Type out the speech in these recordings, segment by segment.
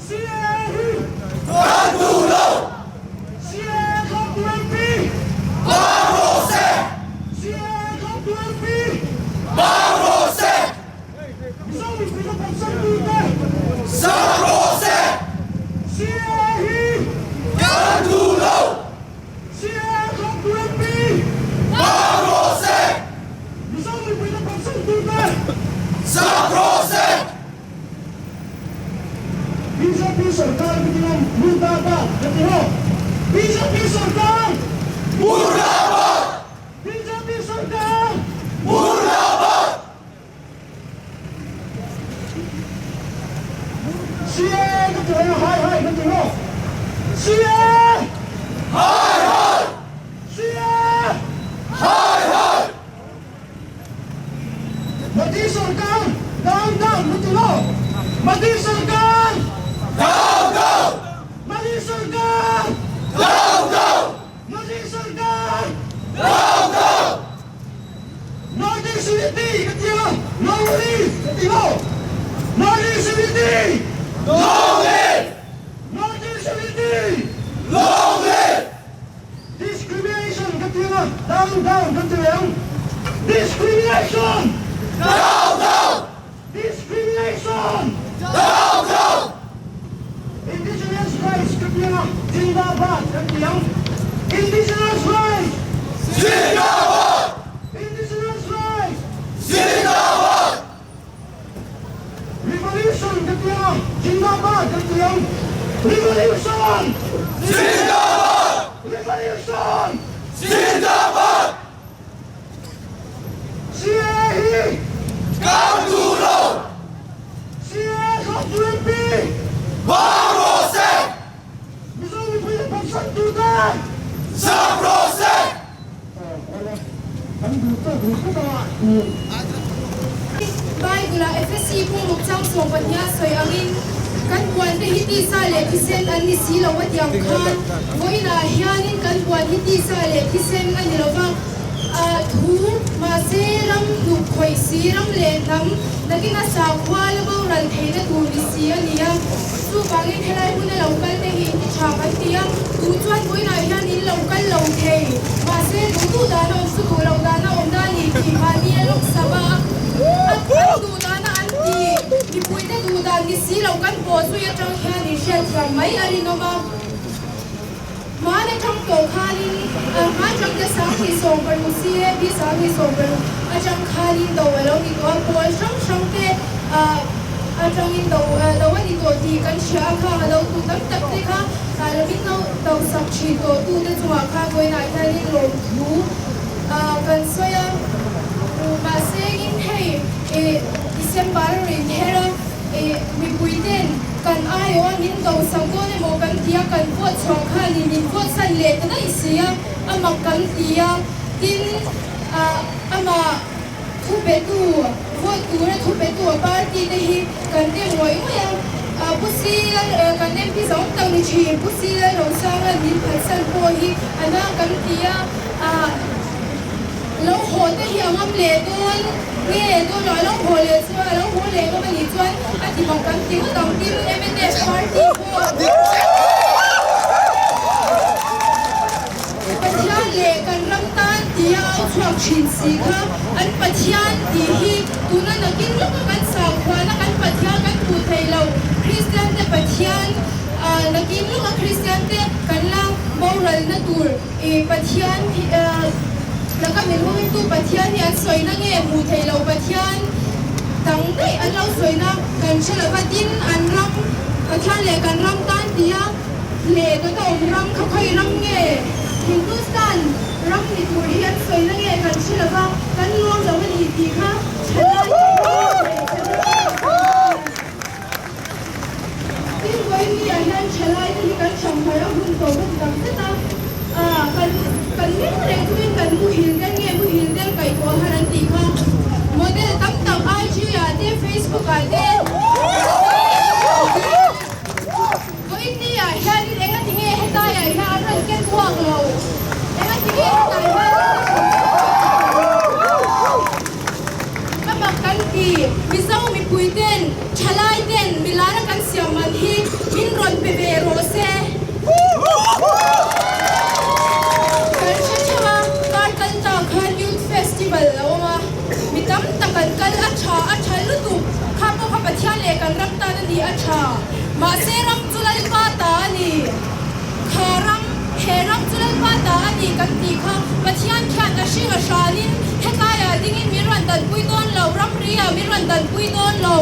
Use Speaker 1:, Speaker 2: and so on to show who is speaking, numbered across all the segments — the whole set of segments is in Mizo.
Speaker 1: CAA hi kan duh lo! CAA tlawmtu MP bang rawh se! CAA tlawmtu MP bang rawh se! Mizo mipui ka pawmsantute zak rawh se! CAA hi kan duh lo! CAA tlawmtu MP bang rawh se! Mizo mipui ka pawmsantute zak rawh se! Bjp sorkar ka ti ngam, Murdabad ka ti ho. Bjp sorkar! Murdabad! Bjp sorkar! Murdabad! CAA ka ti ho, hai hai ka ti ho. CAA! Hai hai! CAA! Hai hai! Modi sorkar down down lu ti lo. Modi sorkar down down. Modi sorkar down down. Modi sorkar down down. Northeast Unity ka ti a, no leave ka ti lo. Northeast Unity no leave. Northeast Unity no leave. Discrimination ka ti ang a, down down kan ti leh ang. Discrimination! Down down! Discrimination! Down down! Indigenous rights ka ti ang a, Zindabad kan ti ang. Indigenous rights! Zindabad! Indigenous rights! Zindabad! Revolution ka ti ang a, Zindabad kan ti ang. Revolution! Zindabad! Revolution! Zindabad! CAA hi kan duh lo! CAA hlawh tu MP Bang rawh se! Mizo mipui le pawmsan tu te zak rawh se!
Speaker 2: Bible-ah Efesi pumruk chang sawm pahniha sawi angin, Kan buante hi tisa leh thisen an ni si lo a ti ang khan, vawiinah hianin kan buan hi tisa leh thisen a ni lo va, thu, mahse ram hnuk khawih si, ram leh hnam nakina sakhua la boral theihna tur ni si a ni a. Chuvangin helai huna lo kal te hi inti tha kan ti a, tu chuan vawiinah hian in lo kal lo thei. Mahse, duh duh dana awm chu duh loh dana awm na ni tih mahni a lawk sam a, an duh dana an ti. Mipuite duh dan ni si lo kan pawh zui atang hian in hriatthiam mai a rinawm a. Hmaan atang tawh khanin hma atang te 2060 CAB 2060 atang khanin do a lo ni tawh a, pawl hrang hrang te atangin do lo a ni tawh tih kan hria a, khang a lo tu tam tak te kha lovin lo do sak thin tawh tu te chungah khan vawiinah hianin lawmthu kan sawi a, mahse in hei December a rawn inher a. Mipui ten kan aiawh a min do sak dawn emaw kan ti a, kan vote chhuah khanin min vote san leh ta daih si a, a mak kan ti a, tin amah thu petu vote tura thu petu a party te hi kan dem ngawih ngawih a, Pu Sila kan MP zawng tak ni thin Pu Sila Rosanga min phatsan pawh hi a na kan ti a. Lo haw te hi a ngam leh dawn nge dawn lo, a lo haw leh chuan a lo haw leh ngam a nih chuan a ti bawk kan ti ngawt ang tin mnf party pawh Pathian leh kan ram tan tia au chhuak thin si kha an Pathian tih hi tuna nakin lawka kan sakhuana kan Pathian kan hmuh thei lo Kristian te Pathian nakin lawka Kristian te kan la boralna tur I Pathian hi laka min hawngtu Pathian hi an sawina nge hmuh theih loh Pathian dang daih an lo sawina kan hre lo va, tin an ram Pathian leh kan ram tan tia leh dawt a awm ram kha khawi ram nge Hindustan ram ni tur hi an sawina nge kan hre lo va, kan lawm lo a ni tih kha thalai Tin, vawiin ah hian thalai te hi kan hramhar a hun tawh bawk tak zet a, kan kan meng reng chungin kan muhil den nge muhil den kaih tawh har an tih kha model tam tak IG ah te Facebook ah te vawiin ni ah hianin engati nge hetlai ah hian an rawn ken uak lo engati nge hetlai hian Ka mak kan ti, Mizo mipui ten, thalai ten milar a kan siam man hi min. Mahse ram chu Lalpa ta a ni. Kha ram, he ram chu Lalpa ta a ni kan tih kha Pathian khian a hring a hranin hetlaiah dingin min rawn danpui dawn lo, ramriah min rawn danpui dawn lo.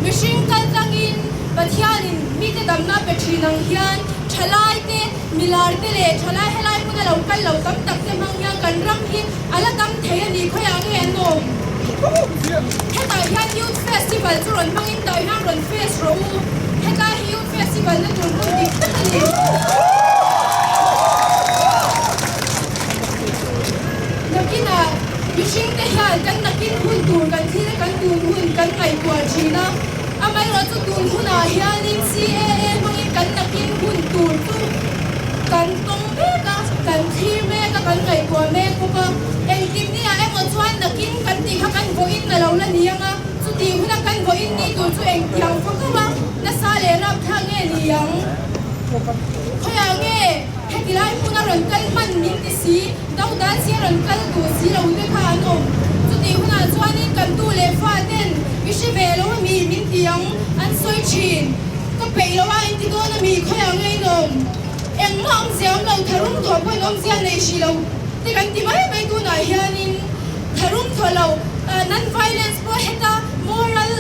Speaker 2: Mihring kal tlangin Pathianin mite damna pe thin ang hian thalaite, milarte leh thalai helai hmuna lo kal lo tam tak te hmang hian kan ram hi a la dam thei a ni. Khawiah nge an awm? Hetah hian Youth Festival chu rawn hmangin tah hian rawn fest rawh u. Hetlai hi Youth Festival na tur hmun dik tak a ni. Nakinah mihringte hian kan nakin hun tur kan thil a kan tun hun kan ngaihtuah thin a, amaherawhchu tun hunah hianin CAA hmangin kan nakin hun tur chu kan tawng mek a, kan thlir mek a, kan ngaihtuah mek bawk a. Engtik niah emaw chuan nakin kan tih kha kan vawiin a lo la ni ang a, chutih huna kan vawiin ni tur chu engtiang fak a nasa leh rapthlak nge ni ang? Khawiah nge? Heti lai hmuna rawn kal hman min ti si, dodal si a rawn kal duh si lo te kha an awm. Chutih hunah chuanin kan tu leh fa ten i hre ve lo ami min ti ang an sawi thin. Ka peih lo a in ti dawn ami khawiah nge in awm? Engmah awmzia awm lo, tharum thawh pawhin awmzia nei hrih lo te kan ti mai mai tunah hianin tharum thawh lo, non-violence pawh heta moral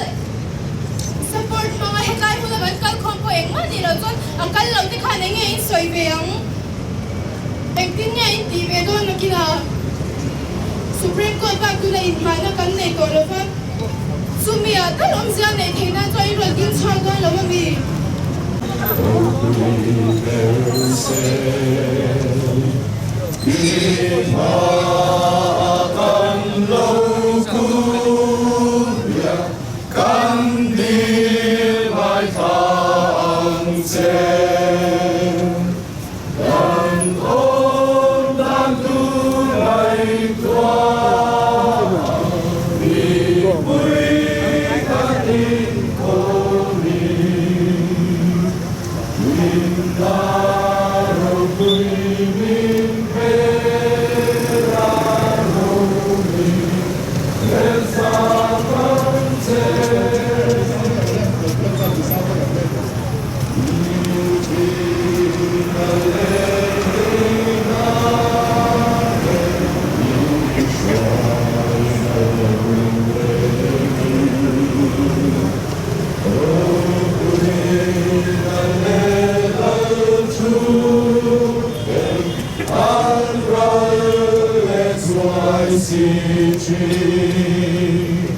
Speaker 2: support hmanga hetlai hmuna kan kal khawm pawh engmah nih loh chuan a kal loh te khan enge in sawi ve ang? Engtin nge in tih ve dawn nakinah Supreme Court bak tuna inhmahna kan nei tawh lo va, chumi ah tal awmzia neih theih nan chuan in rawn ding chhuak dawn lo ami?
Speaker 3: Kan dil ngaithla ang che. Kan awm dan tur ngaihtuah mipui kan inkhawmin hlimna ropui min pe a romi. An ral leh chuai si thin.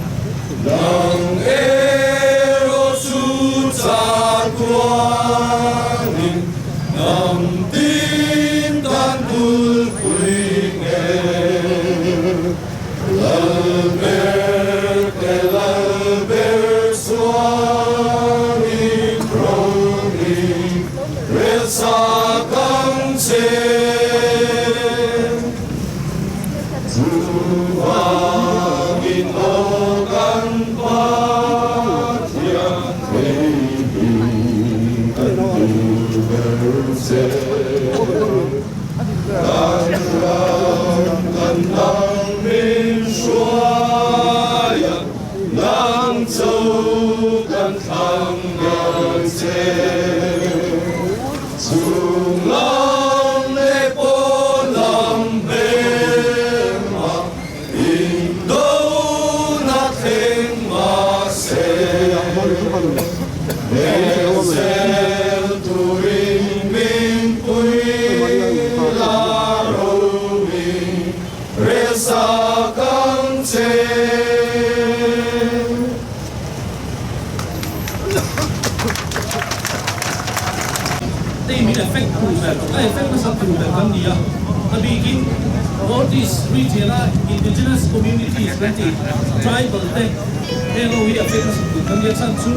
Speaker 3: Nang erawh chu chatuanin hnam tin tan bulpui nge. Lalber te Lalber chuanin rohning rel sak ang che. Chuvangin aw kan Pathian theihi kan duh ber che. Kan ram kan nang min hruai a, nang cho kan thlang ber che. Chung lam leh pawn lam hmel mah indona thleng mahse, hmel zel turin min pui la romin rel sak ang che.
Speaker 4: Hei min effect tur ber, a effect nasa tur ber kan ni a, a bikin North East region a indigenous communities kan tih tribal te heng ho hi affect nasa tur kan ni a, chhan chu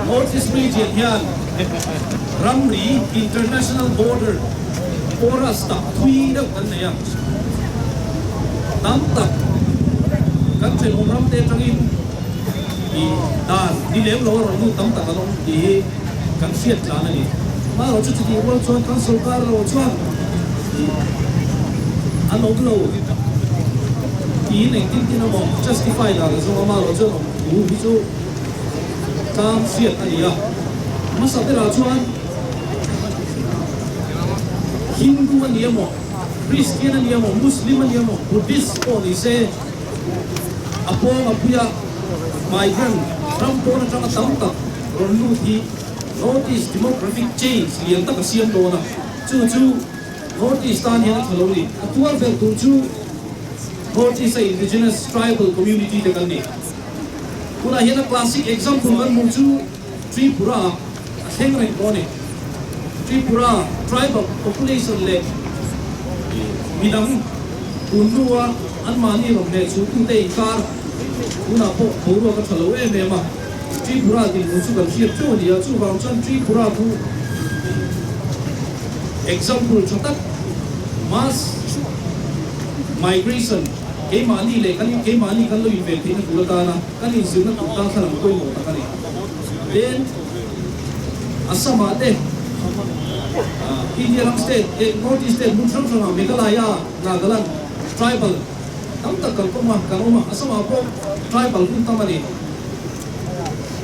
Speaker 4: North East region hian ramri international border porous tak thui deuh kan nei a, tam tak kan thenawm ram te atangin I dan ni lem lo a rawn lut tam tak an awm tih hi kan hriat tlan a ni. Hmarawh chu chutih rual chuan kan sorkar lo chuan i an awm lo tiin engtin tin emaw justify dan a zawng a, hmarawh chuan awm thu hi chu tlang hriat a ni a. Hmasa berah chuan Hindu a ni emaw, Christian a ni emaw, Muslim a ni emaw, Buddhist pawh ni se, a pawng a puia migrant ram pawn atanga tam tak rawn lut hi North East demographic change lian tak a siam dawn a, chu chu North East tan hian a tha lo ni. A tuar ber tur chu North East a indigenous tribal community te kan ni. Tunah hian a classic example kan hmuh chu Tripura a thleng reng tawh a ni. Tripura tribal population leh midang tun hnua anmahni rawn hmeh chu tute inkar tunah pawh boruak a tha lo em em a. Tripura dinhmun chu kan hriat teuh a ni a, chuvang chuan Tripura chu example tha tak mass migration keimahni leh kan keimahni kan lo inven theihna tur atana kan inzirna tur tan thla lam pawimawh tak a ni. Then Assam-ah te India ram state eh North East state hmun hrang hrangah Meghalaya, Nagaland tribal Tam tak kan pawm a, kan awm a, Assam-ah pawh tribal hun tam a ni.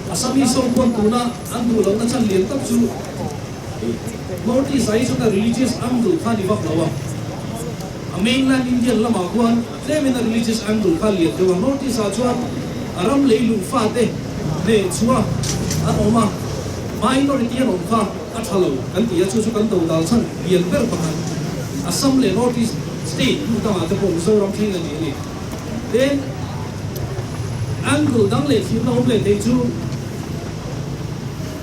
Speaker 4: Assamese ho pawn tuna an duh lohna chhan lian tak chu North East ah hi chuan a religious angle kha a ni vak lo a, a mainland Indian lamah khuan tlemin a religious angle kha a lian deuh a, North East ah chuan a ram lei luh fate hneh chhuah an awm a, minority an awm kha a tha lo kan ti a, chu chu kan dodal chhan lian ber pakhat Assam leh North East State hmun dangah te pawh Mizoram thleng a ni a ni. Tin, angle dang leh thirna awm leh thei chu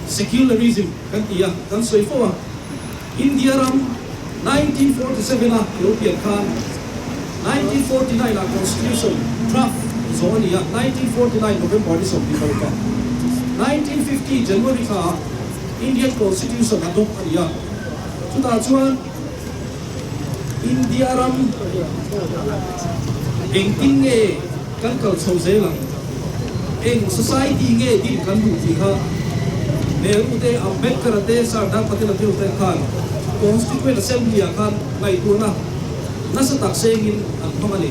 Speaker 4: secularism kan ti a, kan sawi fo a. India ram 1947 a lo pian khan 1949 ah Constitution draft zawh a ni a, 1949 November ni 26 1950 January thla ah Indian Constitution adopt a ni a, chutah chuan India ram engtin nge kan kal chho zel ang? Eng society nge din kan duh tih kha Nehru te, Ambedkar-a te, Sardar Patel-a te ho khan Constituent Assembly-ah khan ngaihtuahna nasa tak sengin an hmang a ni.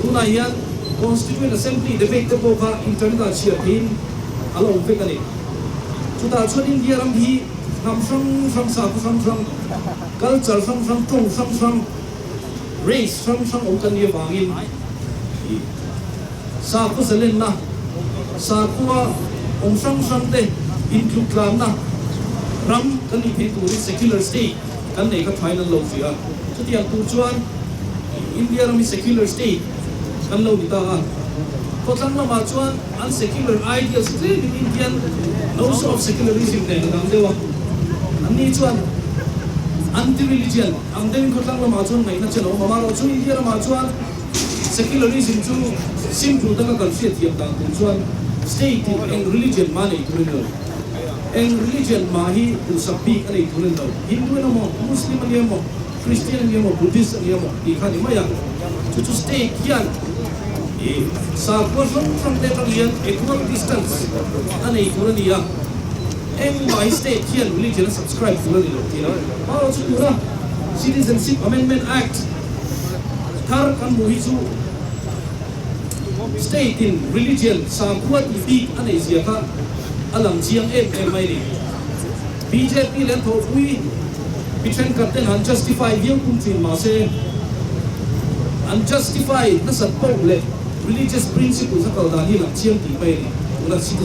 Speaker 4: Tunah hian Constituent Assembly debate te pawh kha internet-ah chhiar theihin a la awm vek a ni. Chutah chuan India ram hi hnam hrang hrang, sakhaw hrang hrang, Culture hrang hrang, tawng hrang hrang, race hrang hrang awm kan nih avangin sakhaw zalenna, sakhua awm hrang hrang te intluk tlanna ram kan nih theih turin secular state kan nei kha thain an lo hria a. Chutiang tur chuan India ram hi secular state kan lo ni ta a. Khawthlang lamah chuan an secular ideals tlemin Indian notion of secularism nen a dang deuh a. Anni chuan anti-religion ang deuhin khawthlang lamah chuan ngaihna chen a awm a, amaherawhchu India ramah chuan secularism chu simple taka kan hriatthiam dan tur chuan state in eng religion mah nei tur a ni lo. Eng religion mah hi duhsak bik a nei tur a ni lo. Hindu a ni emaw, Muslim a ni emaw, Christian a ni emaw, Buddhist a ni emaw tih kha a ni mai a. Chu chu state hian sakhua hrang hrang te atang hian equal distance a nei tur a ni a. Engmah hi state hian religion a subscribe tur a ni lo tih a ni. Amaherawhchu chu tuna Citizenship Amendment Act thar kan hmuh hi chu state in religion sakhua tih bik a neih zia kha a lang chiang em em mai a ni. Bjp leh an thawhpui mi thenkhat ten han justify viau tum thin mahse an justify nasat poh leh religious principles a kal dan hi lang chiang tih mai a ni. Tuna citizen.